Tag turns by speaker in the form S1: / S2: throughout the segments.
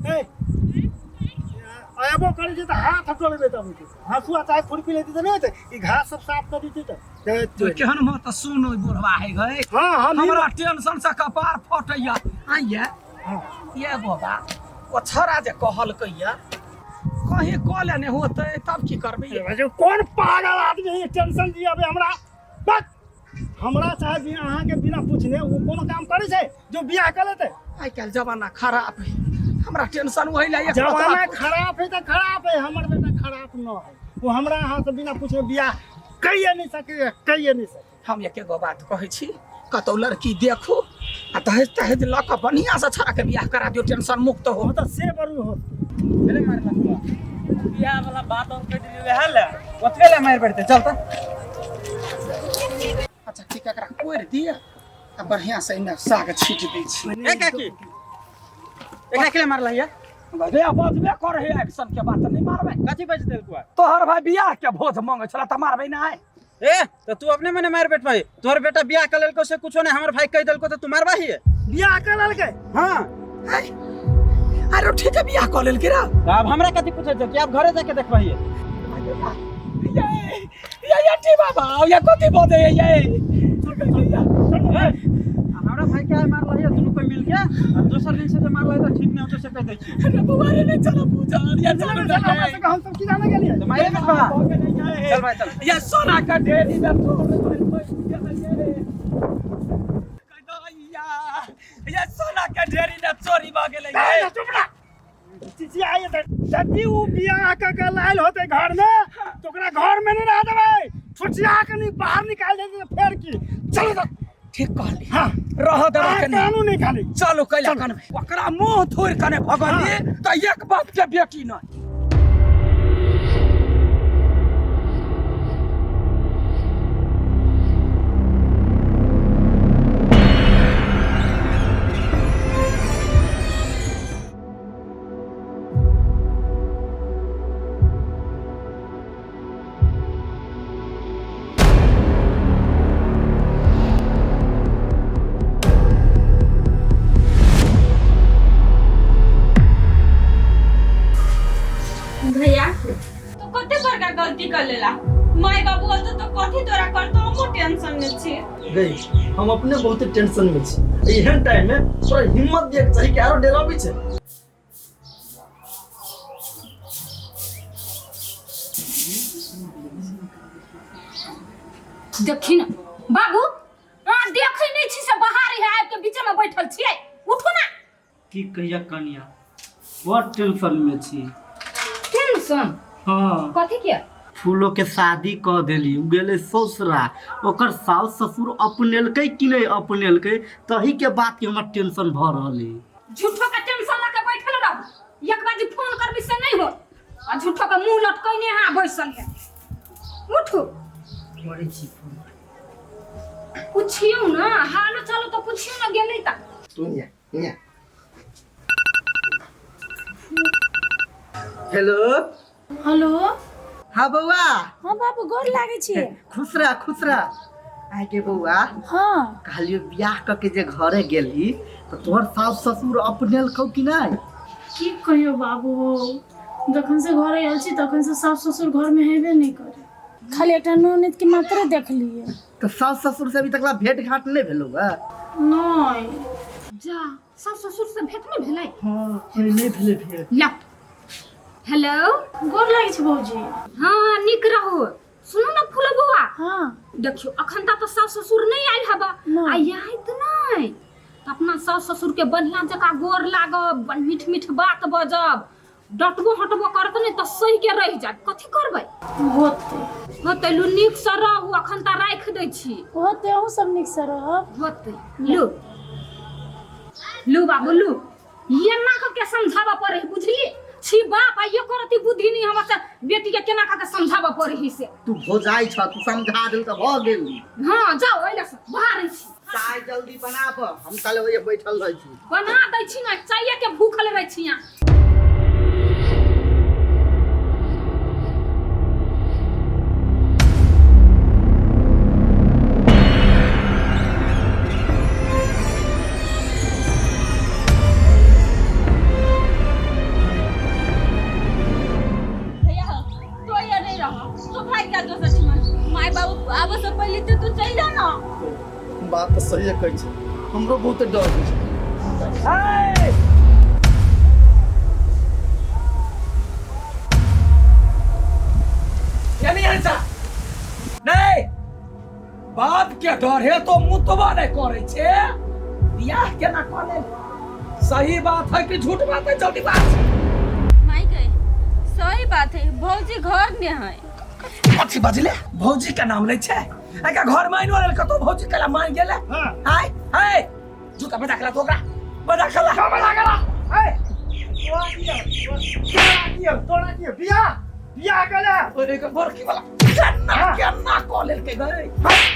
S1: ए आबो करै छै तऽ हाथ डोलबैत अबै छै हँसुआ चाहे खुरपी लेतै तऽ नहि होतै ई घास सब साफ कऽ दैतै तऽ
S2: तो केहन मत सुन ओहि बुढ़वा है गए
S1: हाँ हम
S2: हमरा टेंशन से कपार फटैया आइया
S1: हाँ
S2: ये बाबा ओ छोरा जे कहलकैया कहीं कऽ लेने होतै तब की करबै
S1: अरे भाई, कोन पागल आदमी है टेंशन दिया अबे हमरा बस हमरा चाहे बिना अहाँके बिना पूछने ओ कोनो काम करै छै जो बियाह कर लेतै
S2: आइ काल्हि जमाना खराब है हमरा टेंशन वही ला एक
S1: जमाना खराब है तऽ खराब है हमर बेटा खराब न है ओ हमरा अहाँ से बिना पूछने बियाह कहिए नहीं सके कहिए नहीं सके
S2: हम एके गो बात कहै छी कतौ लड़की देखू आ दहेज तहेज लऽ कऽ बढ़िआँ से छोड़ा के बियाह करा दियौ टेंशन मुक्त हो
S1: हम तऽ से बरू हो
S3: भेलै मारि लगवा बियाह वाला बात और कहि देलियै वएह ले ओतबे ले मारि पड़तै चल तऽ
S2: अच्छा ठीक एकरा कोरि दिअ आ बढ़िआँ से एहिमे साग छीट दै छी
S3: ए काकी एकरा के मारल हिया
S2: रे बजबे कर हे एक्शन के बात नहीं मारबै
S3: कथी बज देलको
S2: तोहर भाई बियाह के भोज मांगे छला तऽ मारबै नहि
S3: ए तो तू अपने मने मार बैठ भाई तोहर बेटा बियाह कर लेलको से कुछो नहीं हमर भाई कह देलको तो तू मारबा ही
S1: बियाह कर लेलकै
S3: हां
S2: अरे ठीक है बियाह कऽ लेलकै रे
S3: अब हमरा कथी पूछै छै कि आप घरे जाके देखबा ही
S2: ये ये ये टी बाबा ये कथी बजै ये
S3: हमरा भाई के मारल है दुनू कोई मिल के आ दोसर दिन से तो मारल है तो ठीक नहीं होतो से कह दै छी
S2: अरे बौआ रे नहीं चलो पूजा ये चलो
S1: हमरा सबके हम सब की जाने गेलियै
S3: तो मारे बैठबा चल भाई चल
S2: ये सोना का ढेरी में तोड़ ये सोना के ढेरी में चोरी भऽ गेलै
S1: ए, चुप रह चिचियाइए तऽ यदि उ बियाह कऽ के लायल होतै घर में तऽ ओकरा घर में नहीं रह देबै छुटिया के नहीं बाहर निकाल देतै तऽ फेर की चलो तऽ
S2: ठीक कहली
S1: हाँ
S2: रह देबा
S1: अहाँ
S2: के नहीं
S1: कानून नहीं खाली
S2: चलो कैला कनबै ओकरा मुंह थोड़ कने भगली तऽ एक बाप के बेटी नहीं
S4: भैया तो कते बड़का गलती कर लेला माय बाबू होतो तो कथी तोरा करतो हमहूँ टेंशन में छी
S5: गई हम अपने बहुत टेंशन में छी एहन टाइम में थोड़ा हिम्मत दिए के चाही कि आरो डराबी छै
S4: देखी ना बाबू अहाँ देखै नहि छी से बाहर है आबि के बीच में बैठल छियै उठू ना
S6: की कहिया कनिया बड़ टेंशन में छी
S4: टेंशन
S6: हाँ
S4: कथी के
S6: फूलो के शादी कऽ देली उ गेलै ससुरा ओकर सास ससुर अपनेलकै कि नहि अपनेलकै तही के बात के हमरा टेंशन भऽ रहल है
S4: झूठो के टेंशन लऽ के बैठल रहू एक बार जे फोन करबी से नहीं हो आ झूठो के मुंह लटकैने अहाँ बैसल है उठू
S6: करै छी फोन
S4: पुछियौ ना हालो चालो तो पुछियौ ना गेलै ता
S5: सुनिया सुनिया हेलो
S7: हेलो
S5: हाँ बौआ
S7: हाँ बाबू गोर लागै छी
S5: खुश रह खुश रह आगे बौआ
S7: हाँ
S5: कहलियो बियाह कऽ के जे घरे गेली तऽ तोहर सास ससुर अपनेलकौ कि नहि
S7: की कहियो बाबू जखन से घरे आयल छी तखन से सास ससुर घरमे हेबे नहि करे खाली एकटा ननद के मात्रे देखलिए
S5: तऽ सास ससुर से अभी तक ला भेंट घाट नहि भेलौ हँ
S7: नहि
S4: जा सास ससुर से भेंट नहि भेलै
S5: हँ नहि भेलै भेंट
S4: ला हेलो
S7: गोर लागै छै भौजी
S4: हाँ नीक रहू सुनू ना फूल बौआ
S7: हाँ
S4: देखियो अखन तक तऽ सास ससुर नहि आयल हबा
S7: नहि।
S4: आ आयत नहि तऽ अपना सास ससुर के बढ़िया जकाँ गोर लागब मीठ मीठ बात बजब डटबो हटबो करत नहि तऽ सही के रहि जायत कथी करबै
S7: होतै
S4: होतै लू नीक से रहू अखन तऽ राखि दै छी
S7: होतै अहूँ सब नीकसँ रहब
S4: होतै लू लू बाबू लू एना कऽ के समझाबऽ पड़े है बुझली छी बाप आ एको रति बुद्धि नहीं हमर से बेटी के केना कऽ के समझाबऽ पड़े है से
S5: तू भोजाइ छ तू समझा देल तऽ भऽ गेल
S4: हाँ जाओ ओहि से बाहर छी
S5: चाय जल्दी बनाब हम ताले ओए बैठल रहै छी
S4: बना दै छी ना चाय के भूखल रहै छी यहाँ
S8: आबऽ से पहिले तऽ तू चलि जा ना।
S5: बात तऽ सही कहै छै, हमरो बहुते डर होइ छै।
S2: यानी ऐसा नहीं, बाप के डर है तो मुतबा नहीं करे छे, बियाह केना कऽ लेल? सही बात है कि झूठ बात है? जल्दी बात।
S8: माई गए, सही बात है, भौजी घर में है।
S2: कथी बजले? भौजी के नाम लै छै, एका घर माइन लेल कतौ भौजी केला मान गेले?
S1: हाँ।
S2: आय हाय जूता बजा खेला तो ओकरा बजा खेला
S1: बजा खेला। ए तोरा की हौ? तोरा की हौ? तोरा की हौ? बियाह बियाह केले
S2: ओरे के बड़की वाला केना केना कऽ लेलकै गै?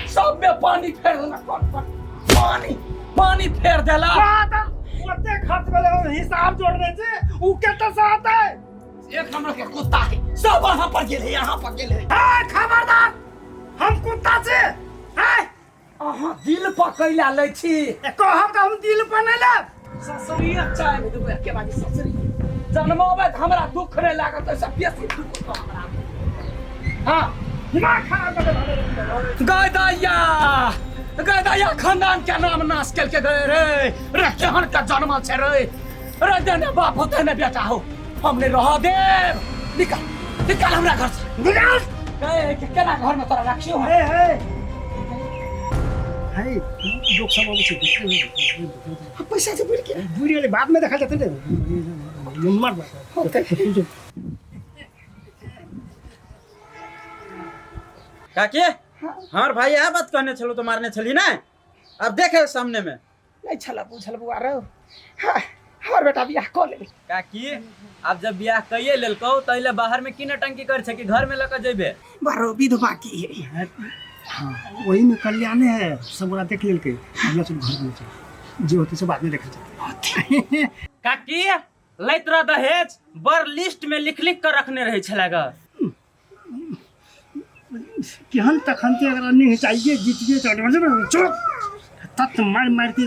S2: सब में पानी फेर देलक, कौन पर पानी पानी फेर देलक।
S1: बात ओते खर्च भेलै, हम हिसाब जोड़ने छै, उ कतऽ से आतै?
S2: एक नंबर के कुत्ता है, सब वहां पर गेल है, यहाँ पर गेल है।
S1: ए खबरदार, हम कुत्ता छी। ए
S2: अहाँ दिल पर कैला लै छी?
S1: ए, कहब तऽ हम दिल पर नहि लेब।
S2: ससुरी चाय में दुबे के बाजी ससुरी जन्माबै तऽ हमरा दुख नहि लागत, ओहिसँ बेसी दुख होतौ हमरा।
S1: हाँ, दिमाग खराब कर देलक।
S2: गय दैया, गय दैया, खानदान के नाम नाश केलकै गय रे। रे केहन के जन्मल छै रे? रे देने बाप होते ने बेटा हो, हम नहि रह देब। निकाल निकाल हमरा घर से।
S1: निकाल।
S2: गय के केना घर में तोरा रखियो?
S1: हे हे हे, लोक सब अबै छै।
S2: पैसा जे बुड़ि गेल।
S1: बुढ़ी गेलै, बाद में देखल जेतै ने। नम्बर
S2: होतै।
S3: काकी, हमर भाई इएह बात कहने छलौ तो मारने छली ने, अब देखे सामने में
S2: नहीं छला बुझल बुआ रौ। हाँ, हमर बेटा बियाह कऽ लेबै।
S3: काकी, आब जब बियाह कइए लेलकौ तऽ एहिले बाहर में की नौटंकी कर छै कि घर में लऽ कऽ जेबे?
S2: बारो विधवा की है।
S1: हाँ, वही में कल्याणे है, सब गोरा देख लेलकै। हमरा सब घर में छै, जे होतै से बाद में देखल जेतै।
S3: काकी, लैत रह दहेज बड़ लिस्ट में लिख लिख कर रखने रहै छलै ग।
S1: केहन तखन ते अगर नहीं चाहिए जीतिए चलो तत मार मार के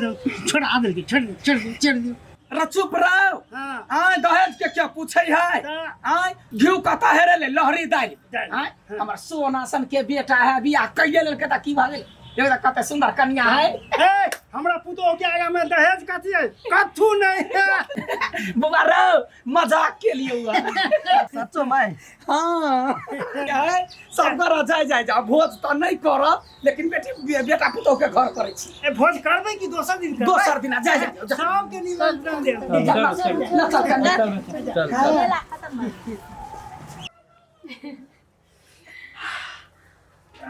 S1: छोड़ा देलकै, छोड़ छोड़ छोड़ दियौ।
S2: रे चुप रहो।
S1: हाँ।
S2: आय दहेज के क्या पूछे है? आय घिउ कता हेरे ले लहरी दालि।
S1: दालि।
S2: आय हमर सोना सन के बेटा है, बियाह कइए लेलकै त की भऽ गेल? देखो त कते सुंदर कन्या है।
S1: ए, हमरा पुतोह के आगा में दहेज कथी है? कथू नहीं है।
S2: बौआ रौ, मजाक के लिए हुआ।
S5: सचो माय?
S2: हाँ, है, सब घर जाय जाय जा, भोज तऽ नहीं करब, लेकिन बेटी बेटा पुतोह के घर करै छी।
S1: ए, भोज करबै कि दोसर दिन करबै?
S2: दोसर दिन जाय जाय जा।
S1: सबके निमंत्रण देब।
S2: चल चल चल कन्या।
S3: चल
S8: खेला खत्म भऽ।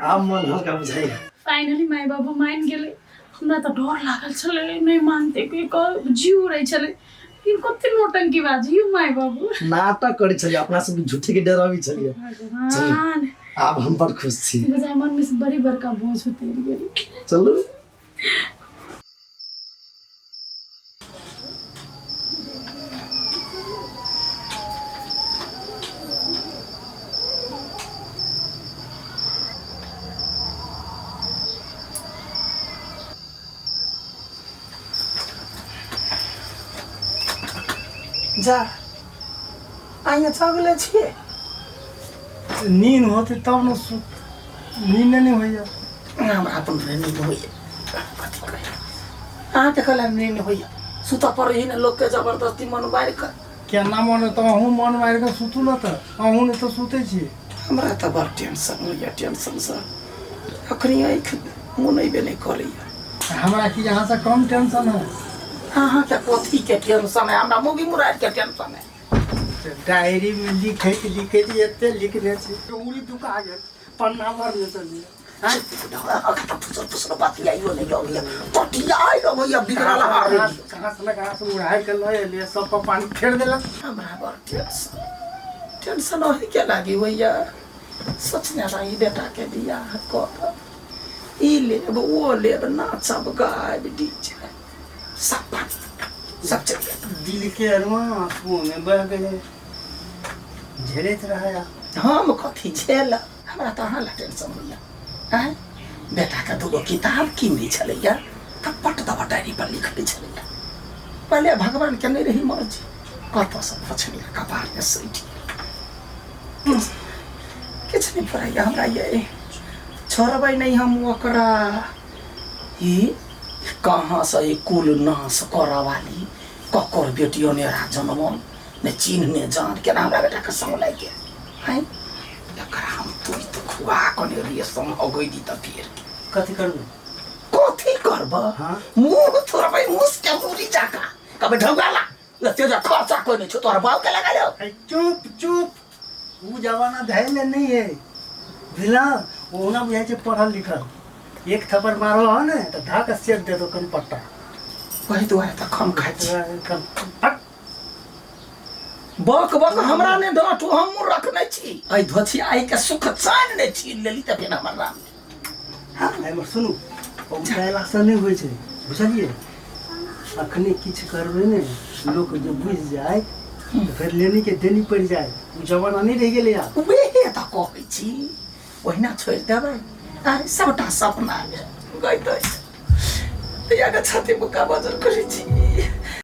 S5: आब मन हल्का बुझाइया।
S7: फाइनली my बाबू मान गेलै। हमरा तऽ डर लागल छलै नहि मानतै कोई, कह जीव रहै छलै, लेकिन कते नौटंकी बाजी यौ my बाबू।
S5: नाटक करै छलियै, अपना सबके झूठे के डराबै छलियै।
S7: भगवान,
S5: आब हम बड़ खुश छी।
S7: बुझाइ मन में से बड़ी बड़का बोझ उतरि गेल।
S5: चलू।
S2: जा, आइए जगले छियै?
S1: नींद होते तब न सुत, नींद नहीं होइया।
S2: हमरा अपन नींद होइया, कथी कही अहाँके? कहला नींद होइया, सुतऽ पड़ै ने लोकके जबरदस्ती मन मारि कऽ।
S1: केना मन तऽ अहूँ मन मारि कऽ सुतू ने, तऽ अहूँ नहि तऽ सुतै छी।
S2: हमरा तऽ बड़ टेंशन होइया, टेंशनसँ अखनी आँखि मुनेबे नहि करैया।
S1: हमरा की अहाँ से कम टेंशन है?
S2: अहाँके कथीके टेंशन है? हमरा मौगी मुरारिके टेंशन है।
S1: डायरी में लिखैत लिखैत एते लिखने छी, उंगली दुखा गेल, पन्ना भरने चलिए।
S2: फुसर फुसर बतियाइयो नहि अबैया, बतियाइ अबैया बिगड़ल हार।
S1: कहाँ से न कहाँ से उड़ाइ के लऽ एलियै, सब पर पानी फेर देलक।
S2: हमरा बड़ टेंशन टेंशन अही के लागी होइया। सोचने रही बेटाके बियाह करब, ई लेब ओ लेब, नाचब गायब, डीजे सब पानी सब चलि गेल।
S1: दिल के अरुआ आंसुओं में बह गए, झेलैत रहा।
S2: हम कथी झेलब? हमरा तऽ अहाँ लए टेंशन होइया। आँय, बेटाके दूगो किताब कीन दै छलैया तऽ पट दबा डायरी पर लिख दै छलैया। पहिले भगवानके नहि रही मर्जी, कतऽसँ पछनी कपारमे सटि गेल। किछु किछु नहि पड़ैया हमरा। ये छोड़बै नहि हम ओकरा। ई कहाँ से ई कुल नाश करऽ वाली ककर बेटी अनेरा जनमल, ने चिन्ह ने जान, केना हमरा बेटाके संग लागि गेल हैं? एकरा हम तुई तऽ खुआ कने रेशम अगैली तऽ फेर
S6: कथी करबै?
S2: कथी करब?
S6: हाँ?
S2: मुँह थोड़बै मुस के मुरी जाका कभी ढौगाला लते जा खर्चा कोई नहीं छो तोहर बाप के लगा लो।
S6: चुप चुप, उ जमाना धैल नहीं है बुझला। ओना बुझाइ छै पढ़ल लिखल, एक थप्पड़ मारल हो ने तऽ धऽ कऽ सेक दे दो कन पट्टा।
S2: वही दुआरे तऽ खम खाइ छी।
S6: फट।
S2: बक बक हमरा ने डांटू, हम मुँह रखने छी। एहि धोछियाई के सुख चैन ने छीन लेली तऽ फेर हमर राम।
S6: एहिमे सुनू, औतायलासँ नहि होइ छै बुझलियै। अखने किछु करबै ने, लोक जे बुझि जाय तऽ फेर लेनी के देनी पड़ि जाय। ओ जमाना नहि रहि गेलै आब।
S2: उहे तऽ कहै छी, ओहिना छोड़ि देबै? आइ सबटा सपना गैत अछि। के छाती मुक्का बजर करै छी।